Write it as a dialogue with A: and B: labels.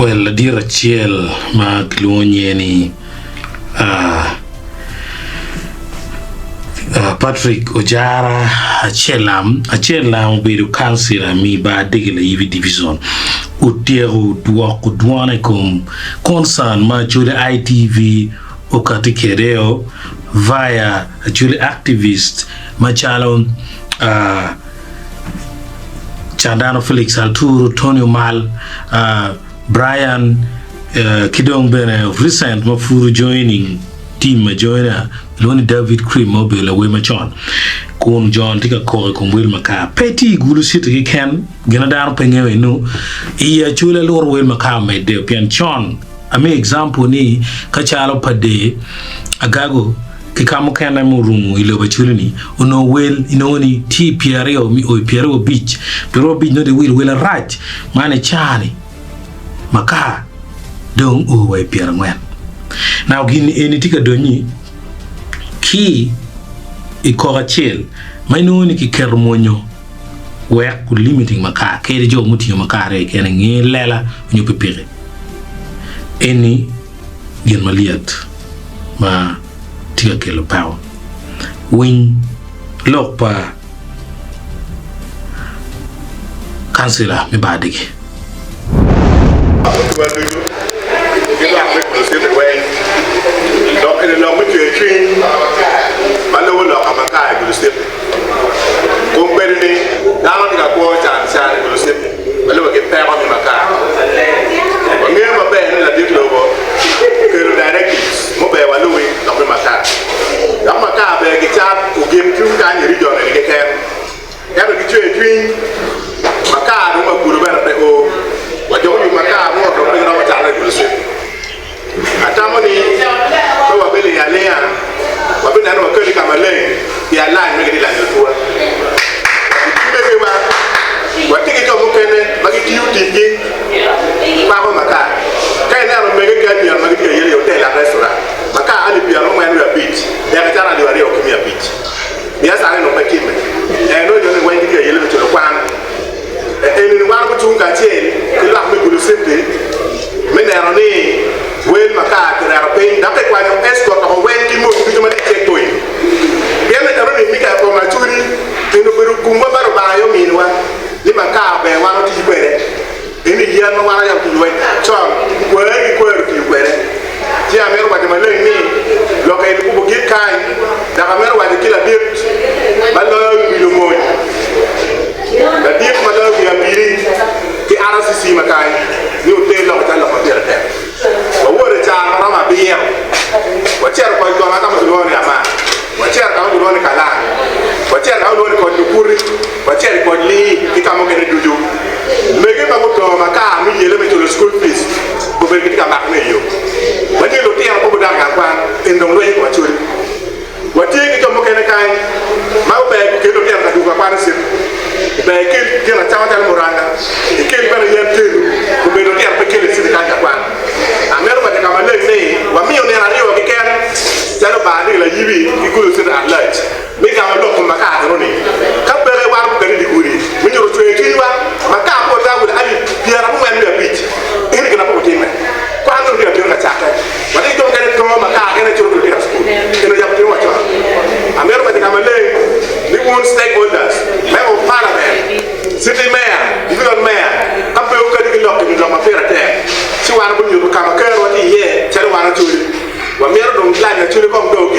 A: Well, ladit acel ma kilwongo nyinge ni Patrick Ojara Acelam, Acelam obedo kancila me bar Dege Layibi Division, otyeko dwoko dwone i kom concern ma Acholi ITV okati kwedeo via Acholi activist macalo Candano Felix Alturu, Tony Omal, Brian ki dong bene of recent ma pud ojoining team ajoina kilwongo ni David Cream ma obedo lawer macon kun John tye ka kok i kom wel makar. Pe tye i Gulu City keken, gin ma dano pe ngeyo eno i Acholi aluro wel makar omedde pien con amiyo example ni ka calo pa Dee Agago ki ka mukene murumo i lobo Acholi-ni onongo wel inongo ni tye i pyeraryo me o i pyeraryo abic, pyeraryo abic nongo dong iwilo wel arac man i caa-ni makar dong o wa i pyerangwen. Now gin eni tye ka donyi ki i koko acel ma inongo ni kiketo mwonyo wek limiting makar kadi jo mutingo makar aryo keken inge lela nyo pikipiki eni gin malyet ma tye ka kelo peko. Winy lok pa kancila me bar dege.
B: Awobiwa ducu ki lwak me Gulu City weng lok eni lok me cwer cwiny ma lubo lok ka makar i Gulu City. Kombeddi ni dano tye ka kwo can can i Gulu City ma lube ki peko me makar. Wangeyo maber ni ladit lobo okelo directives muber walubi lok me makar. Dok makar ber gicat ogik tung kany i region eni keken. Ento ki cwer cwiny, makar dong wa Gulu bene pe o. Wa jo muyub makar muroto dong pe giromo cate i Gulu City. Atamo ni pe wabiling alinga, wabineno wakati ka maleng pi alany ma gitye lanyo otwa. Utmegiwa, watye ki jo mukene ma gitiyo ticgi kwako makar. Ka ineno omege ki anyira ma gitye ka yelo i otel ak restaurant, makar alip 45 dek icato alip 2 500. Biacara eni pe timme. En nongo jo-ni weng gitye ka yelle me culo kwan. Eni-ni wan gucung kacel ki lwak me Gulu City me neno ni wel makar kireto piny dok kikwanyo escort woko weng ki mony ducu ma tye i checkpoint. Pien enoni ni ka kom Acholi eni obedo gumwa ma Lubanga aye ominiwa ni makar ber wan wati kwede. Eni yen ma wan aye otiyo kwede con, kweri ki kweri otiyo kwede. Ci amito waco maleng ni, lok eni kubo gik kany, dok amito waco ki ladit ma loyo wi lumony, ladit ma loyo wi abili ki RCC ma kany, ni oter lok calo lok ma pire tek. Wawoto i caro ma romo abiro, wacito i koc goma ka ma kilwongo ni Amar, wacito ka ma kilwongo ni Kalang, wacito ka ma kilwongo ni koc Lukuti, wacito i koc Lii ki ka mukene ducu. Mege ma guto makar me yele me culo school fees gubedo gitye ka makone i yo ma tye lutino pe gudok i gang kwan eni dong lweny i kom Acholi. Watye ki jo mukene kany ma ober gukel lutino ka dwogo ka kwan i city. Ober ikel gin acama calo muranga, ikel bene yen tedo obedo lutino pe kelo i city kany ka kwan. Amito waco ka maleng ni wamiyo nino aryo keken calo bar ni layibi ki Gulu city at large. Me gamo lok kom makar eno ni, ka peke wan gukati i dye gudi me nyuto cwer cwinywa, makar pe otaa wilo alip 45. Ento gin ma pe gutimme, kwan me lutino bino ka cakke. Watye ki jo mukene to makar kene cito ki lutino cukul. Eno yabo timo wacon. Amito waco ka maleng ni wun stakeholders, member of parliament, city mayor, division mayor, ka pe wukati ki lok eni lok ma pire tek, ci wan wabinyuto ka ma kerowa tye iye calo wan Acholi. Wamito dong lanyo Acholi kong dong.